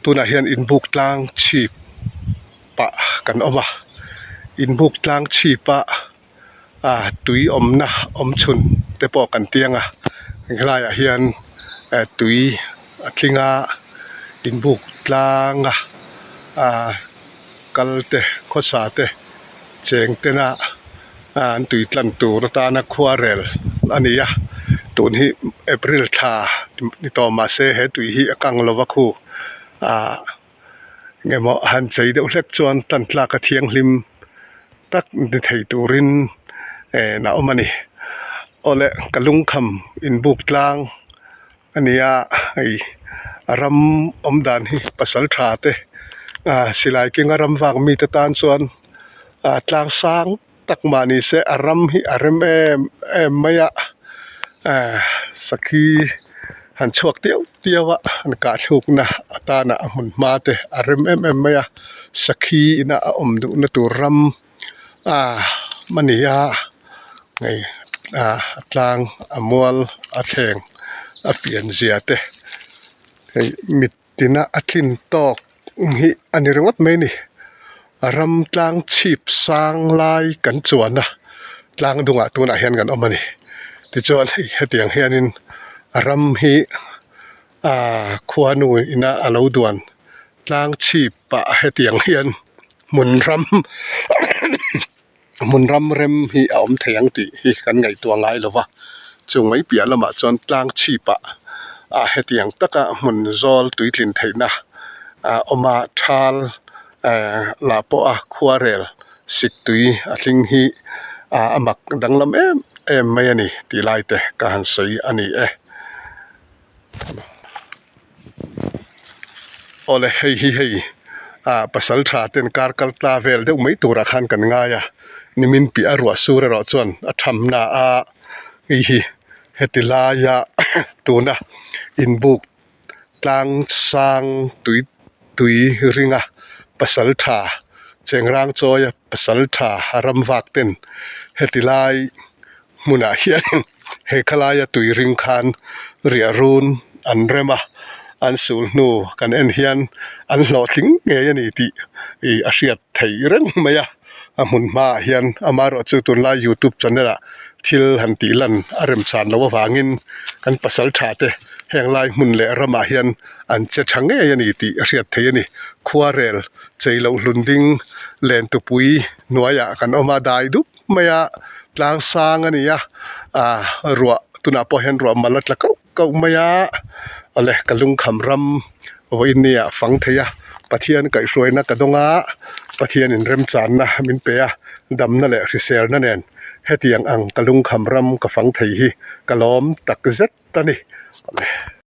Tunah hian inbuk tlang chhip pah kan awm a inbuk tlang chhip a ah tui awmna awm chhun te pawh kan tiang a helaiah hian eh tui a tling a inbuk tlang a ah kal te khawsa te cheng tena ah an tui tlan tur atana khuarel a ni a tun hi April thla ni tawh mahse he tui hi a kang lova khu ah eng emaw han chei deuh hlek chuan tan tlak a thianghlim tak ni thei turin eh a awm a ni awle ka lungkham inbuk tlang a ni a hei a ram awm dan hi pasal tha te ah silai kenga ram vak mite tan chuan ah tlang sang tak mah ni se a ram hi a rem em em mai a ah sakhi han chhuak tiau tiau a an kah thlukna atana a hmun hma te a rem em em mai a sakhi ina a awm duhna tur ram ah a ni a hei ah a tlang a mual a thleng a pian zia te hei mit tina a tlin tawk. Hi a ni ringawt mai a ni a ram tlang chhip sang lai kan chuan a tlang dungah tunah hian kan awm a ni tichuan hei hetiang hianin a ram hi ahh khuanu ina a lo duan tlang chhip ah hetiang hian hmun ram hmun ram rem hi a awm thei ang tih hi kan ngaihtuah ngai lo va chung mai piah lamah chuan tlang chhipah ah hetiang taka hmun zawl tuitlin theihna ah awm a thal eh lah pawh a khuarel sik tui a tling hi ah a mak danglam em em mai a ni tih lai te ka han sawi a ni e. Awle hei hi hei ah pasal tha ten kar kal tla vel deuh mai turah khan kan ngai a nimin piah a ruah sur erawh chuan a thamna a hei hi heti laia tuna inbuk tlang sang tui tui ringa pasal tha chengrang chawia pasal tha ram vak ten heti lai. Hmunah hian he khalaia tui ring khan riah run an rem a, an sul hnu kan en hian an hlawhtling ngei a ni tih ih a hriat theih reng mai a, a hmun hmaah hian amaherawh chu tunlai youtube channel ah thil han tih lan a remchan loh avangin kan pasal tha te heng lai hmun leh ramah hian an che tha ngei a ni tih a hriat theih a ni. Khuarel chei loh hlun ding len tupui hnuaiah kan awm a dai dup. mai a tlang sang a ni a ah ruah tunah pawh hian ruah mal a tla kauh kauh mai a awle ka lungkham ram vawiin ni ah fang thei a Pathian kaihhruaina ka dawng a Pathianin remchanna min pe a damna leh hriselna nen hetiang ang ka lungkham ram ka fang thei hi ka lawm tak zet a ni.